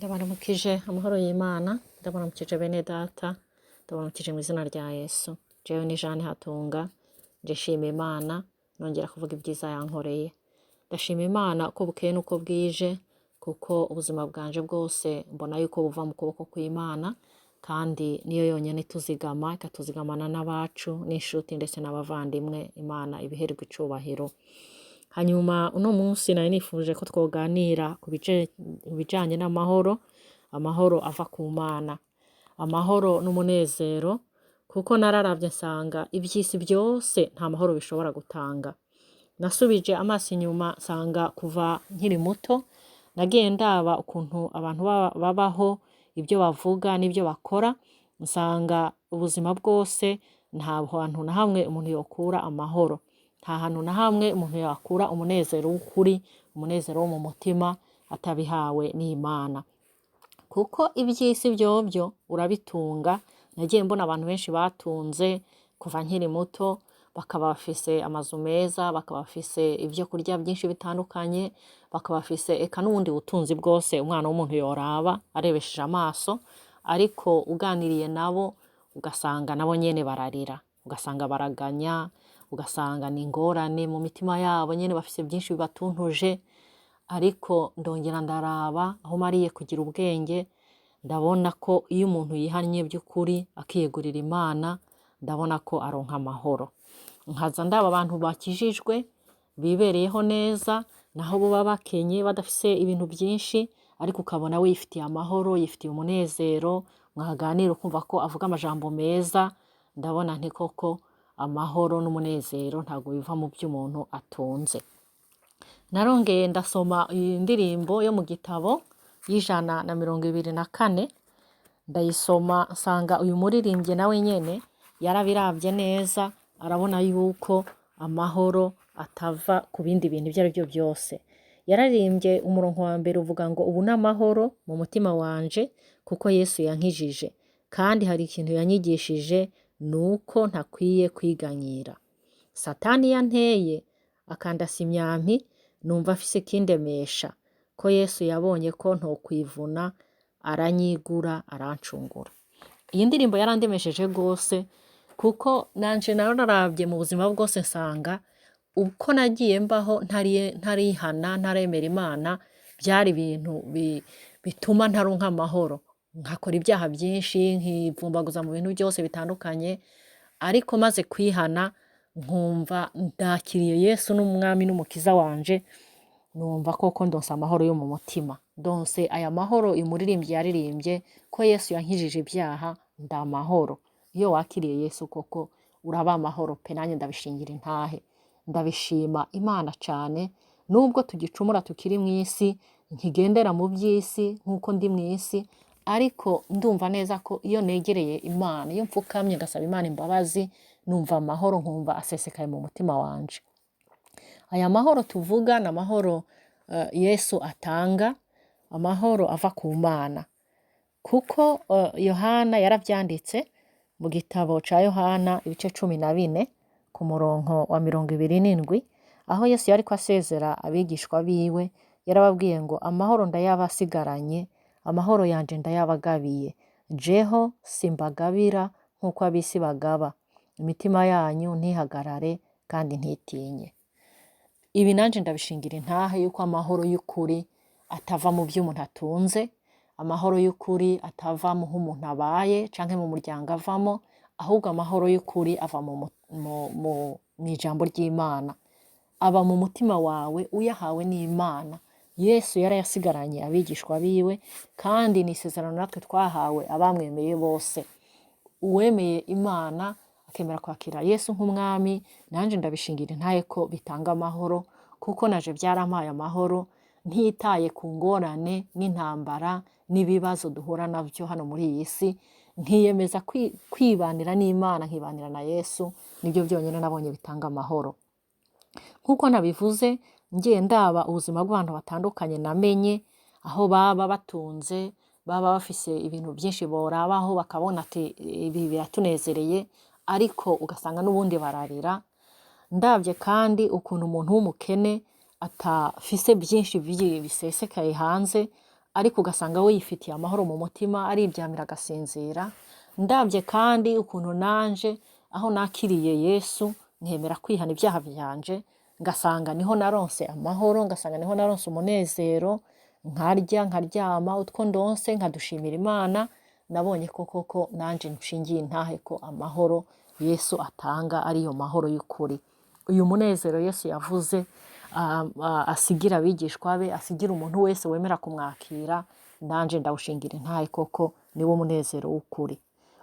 Ndabaramukije amahoro y'Imana, ndabaramukije bene data, ndabaramukije mu izina rya Yesu. Jewe ni Jeanne Hatunga, nje nshima Imana, nongera kuvuga ibyiza yankoreye. Ndashima Imana uko bukeye n'uko bwije, kuko ubuzima bwanje bwose mbona yuko buva mu kuboko kw'Imana, kandi niyo yonyene ituzigama, ikatuzigamana n'abacu, n'inshuti ndetse n'abavandimwe. Imana ibiherwe icubahiro. Hanyuma uno munsi nari nifuje ko twoganira ku bijanye n'amahoro, amahoro ava ku Mana, amahoro n'umunezero, kuko nararavye nsanga ivy'isi vyose nta mahoro bishobora gutanga. Nasubije amaso inyuma nsanga kuva nkiri muto nagiye ndaba ukuntu abantu babaho, ibyo bavuga n'ibyo bakora, nsanga ubuzima bwose nta hantu na hamwe umuntu yokura amahoro, nta hantu na hamwe umuntu yakura umunezero w'ukuri, umunezero wo mu mutima atabihawe n'Imana. Kuko ivy'isi vyovyo urabitunga, nagiye mbona abantu benshi batunze kuva nkiri muto, bakaba bafise amazu meza, bakaba bafise ivyo kurya vyinshi bitandukanye, bakaba bafise eka n'ubundi butunzi bwose umwana w'umuntu yoraba arebesheje amaso, ariko uganiriye nabo ugasanga nabo nyene bararira, ugasanga baraganya, ugasanga ni ingorane mu mitima yabo nyene, bafise vyinshi bibatuntuje. Ariko ndongera ndaraba aho mariye kugira ubwenge, ndabona ko iyo umuntu yihannye by'ukuri akiyegurira Imana, ndabona ko aronka amahoro. Nkaza ndaba abantu bakijijwe bibereyeho neza, naho boba bakenye badafise ibintu vyinshi, ariko ukabona we yifitiye amahoro, yifitiye umunezero, mwaganira ukumva ko avuga amajambo meza. Ndabona nti koko amahoro n'umunezero ntabwo biva mu vy'umuntu atunze. Narongeye ndasoma iyi ndirimbo yo mu gitabo y'124, ndayisoma nsanga uyu muririmbyi nawe nyene yarabiravye neza, arabona yuko amahoro atava ku bindi bintu ivyo arivyo vyose. Yararimbye umurongo wa mbere uvuga ngo: "Ubu n'amahoro mu mutima wanje kuko Yesu yankijije, kandi hari ikintu yanyigishije, nuko ntakwiye kwiganyira. Satani iyo anteye akandasa imyampi, numva mfise ikindemesha ko Yesu yabonye ko ntokwivuna, aranyigura, arancungura." Iyi ndirimbo yarandemesheje rwose, kuko nanje nararavye mu buzima bwose nsanga uko nagiye mbaho ntarihana, ntaremera Imana, vyari ibintu bituma ntaronka amahoro, nkakora ibyaha vyinshi, nkivumbaguza mu bintu vyose bitandukanye. Ariko maze kwihana, nkumva ndakiriye Yesu n'umwami n'umukiza wanje, numva koko ndonse amahoro yo mu mutima, ndonse aya mahoro uyu muririmbyi yaririmbye ko Yesu yankijije ibyaha, ndamahoro. Iyo wakiriye Yesu koko uraba amahoro pe. Nanjye ndabishingira intahe, ndabishima Imana cane, nubwo tugicumura, tukiri mw'isi, nkigendera mu vy'isi nk'uko ndi mw'isi, ariko ndumva neza ko iyo negereye Imana, iyo mfukamye ngasaba Imana imbabazi, numva amahoro, nkumva asesekaye mu mutima wanje. Aya mahoro tuvuga ni amahoro Yesu atanga, amahoro ava ku Mana, kuko Yohana yaravyanditse mu gitabo ca Yohana ibice 14 ku murongo wa 27, aho Yesu yariko asezera abigishwa biwe, yarababwiye ngo: "Amahoro ndayabasigaranye, amahoro yanje ndayabagabiye, jeho simbagabira nk'uko ab'isi bagaba, imitima yanyu ntihagarare kandi ntitinye." Ibi nanje ndabishingira intahe yuko amahoro y'ukuri atava mu vyo umuntu atunze, amahoro y'ukuri atava muho umuntu abaye canke mu muryango avamo, ahubwo amahoro y'ukuri ava mw'ijambo ry'Imana, aba mu mutima wawe uyahawe n'Imana. Yesu yarayasigaranye abigishwa biwe, kandi ni isezerano natwe twahawe abamwemeye bose. Uwemeye Imana akemera kwakira Yesu nk'umwami, nanje ndabishingira intahe ko bitanga amahoro, kuko naje vyarampaye amahoro, ntitaye ku ngorane n'intambara n'ibibazo duhura navyo hano muri iyi si, nkiyemeza kwibanira n'Imana, nkibanira na Yesu, nibyo vyonyene nabonye bitanga amahoro. Nk'uko nabivuze, ngiye ndaba ubuzima bw'abantu batandukanye namenye, aho baba batunze, baba bafise ibintu vyinshi borabaho bakabona ati ibi biratunezereye, ariko ugasanga n'ubundi bararira. Ndavye kandi ukuntu umuntu w'umukene atafise vyinshi bisesekaye hanze, Ariko ugasanga we yifitiye amahoro mu mutima, ariryamira agasinzira. Ndabye kandi ukuntu nanje aho nakiriye Yesu, nkemera kwihana ibyaha vyanje, ngasanga niho naronse amahoro, ngasanga niho naronse umunezero, nkarya nkaryama, utwo ndonse nkadushimira Imana. Nabonye ko koko nanje nshingiye intahe ko amahoro Yesu atanga ariyo mahoro y'ukuri. Uyu munezero Yesu yavuze asigira abigishwa be, asigira umuntu wese wemera kumwakira, nanje ndawushingira intahe koko niwo munezero w'ukuri.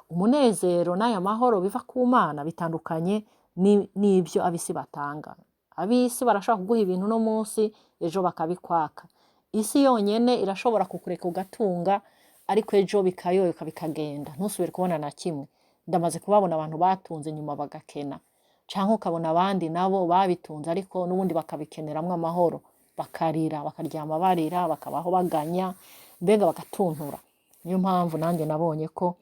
Umunezero n'aya mahoro biva ku Mana bitandukanye n'ibyo ab'isi batanga. Ab'isi barashobora kuguha ibintu uno munsi, ejo bakabikwaka. Isi yonyene irashobora kukureka ugatunga, ariko ejo bikayoyoka bikagenda, ntusubire kubona na kimwe. Ndamaze kubabona abantu batunze nyuma bagakena, canke ukabona abandi nabo babitunze ariko n'ubundi bakabikeneramwo amahoro, bakarira, bakaryama barira, bakabaho baganya, mbega bagatuntura. Niyo mpamvu nanjye nabonye ko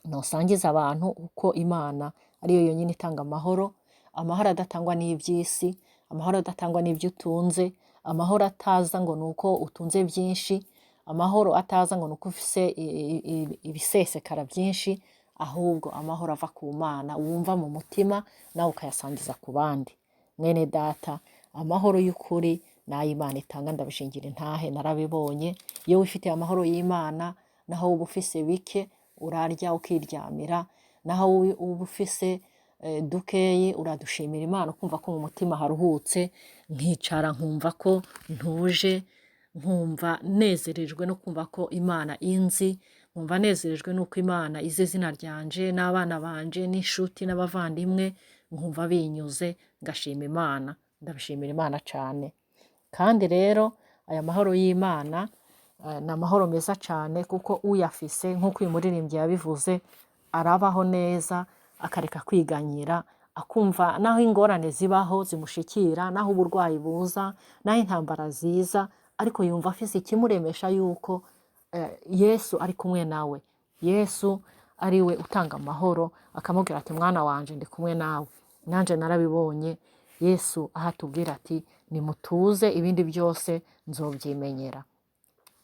nosangiza abantu uko Imana ariyo yonyine itanga amahoro, amahoro adatangwa n'ivy'isi, amahoro adatangwa n'ivyo utunze, amahoro ataza ngo nuko utunze vyinshi, amahoro ataza ngo nuko ufise ibisesekara vyinshi, ahubwo amahoro ava ku Mana wumva mu mutima nawe ukayasangiza ku bandi. Mwene data, amahoro y'ukuri nayo Imana itanga, ndabishingira intahe, narabibonye. Iyo wifitiye amahoro y'Imana, naho uba ufise bike urarya ukiryamira, naho uba ufise dukeyi uradushimira Imana, ukumva ko mu mutima haruhutse. Nkicara nkumva ko ntuje, nkumva nezerejwe no kumva ko Imana inzi, nkumva nezerejwe n'uko Imana izi izina ryanje n'abana banje n'inshuti n'abavandimwe, nkumva binyuze, ngashima Imana, ndabishimira Imana cane. Kandi rero aya mahoro y'Imana ni amahoro meza cane, kuko uyafise nk'uko uyu muririmbyi yabivuze, arabaho neza, akareka kwiganyira, akumva naho ingorane zibaho zimushikira, naho uburwayi buza, naho intambara ziza, ariko yumva afise ikimuremesha yuko Yesu ari kumwe nawe. Yesu ari we utanga amahoro, akamubwira ati mwana wanje ndi kumwe nawe. Nanje narabibonye Yesu aho atubwira ati nimutuze, ibindi byose nzovyimenyera.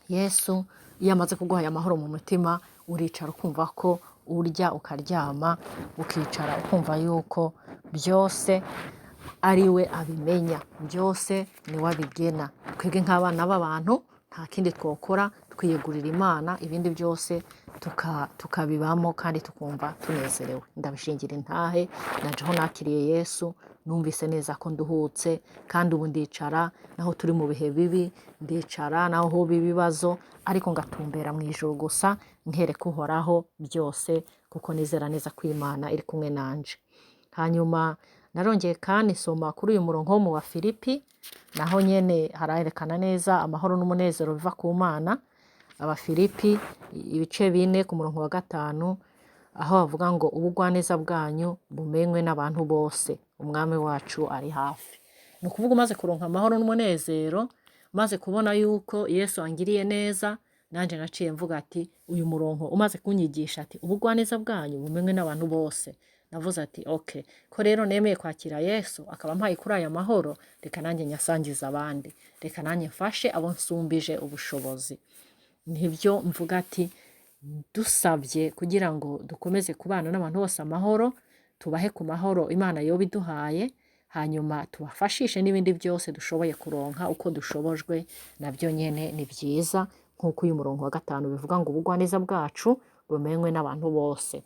Yesu iyo amaze kuguha aya mahoro mu mutima, uricara ukumva ko urya ukaryama, ukicara ukumva yuko byose ari we abimenya, byose ni we abigena. Twebwe nk'abana b'abantu nta kindi twokora, twiyegurira Imana, ibindi byose tukabibamo kandi tukumva tunezerewe. Ndabishingira intahe, naje aho nakiriye Yesu, numvise neza ko nduhutse, kandi ubu ndicara naho turi mu bihe bibi, ndicara naho hoba ibibazo, ariko ngatumbera mu ijuru gusa, nkereka Uhoraho byose, kuko nizera neza ko Imana iri kumwe nanje. Hanyuma narongeye kandi nsoma kuri uyu murongo wo mu Bafilipi, naho nyene harerekana neza amahoro n'umunezero biva ku Mana. Abafilipi ibice 4 ku murongo wa 5, aho bavuga ngo ubugwaneza bwanyu bumenywe n'abantu bose, umwami wacu ari hafi. Ni ukuvuga umaze kuronka amahoro n'umunezero, maze kubona yuko Yesu angiriye neza, nanje naciye mvuga ati uyu murongo umaze kunyigisha ati ubugwaneza bwanyu bumenywe n'abantu bose, navuze ati okay, ko rero nemeye kwakira Yesu akaba ampaye kuri aya mahoro, reka nanjye nyasangize abandi, reka nanjye mfashe abo nsumbije ubushobozi. Nibyo mvuga ati dusabye kugira ngo dukomeze kubana n'abantu bose amahoro, tubahe ku mahoro Imana yoba iduhaye, hanyuma tubafashishe n'ibindi byose dushoboye kuronka uko dushobojwe, nabyo nyene ni byiza, nk'uko uyu murongo wa 5 bivuga ngo ubugwaneza bwacu bumenywe n'abantu bose.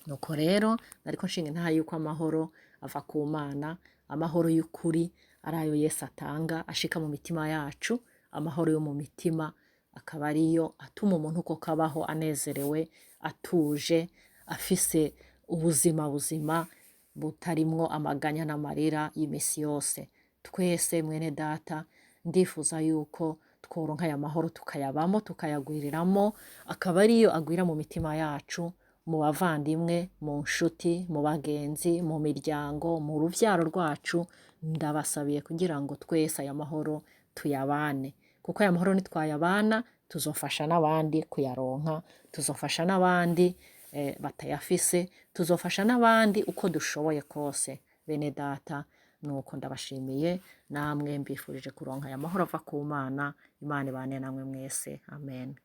Nuko rero nariko nshinga intaha yuko amahoro ava ku Mana, amahoro y'ukuri ari ayo Yesu atanga ashika mu mitima yacu, amahoro yo mu mitima akaba ariyo atuma umuntu koko abaho anezerewe, atuje, afise ubuzima buzima butarimwo amaganya n'amarira y'imisi yose. Twese mwene data, ndifuza yuko tworonka aya mahoro tukayabamo, tukayagwiriramo, akaba ariyo agwira mu mitima yacu, mu bavandimwe, mu nshuti, mu bagenzi, mu miryango, mu ruvyaro rwacu. Ndabasabiye kugira ngo twese aya mahoro tuyabane, kuko aya mahoro nitwayabana tuzofasha n'abandi kuyaronka, tuzofasha n'abandi batayafise, tuzofasha n'abandi uko dushoboye kose. Bene data, Nuko ndabashimiye namwe, mbifurije kuronka aya mahoro ava ku Mana. Imana ibane namwe mwese. Amen.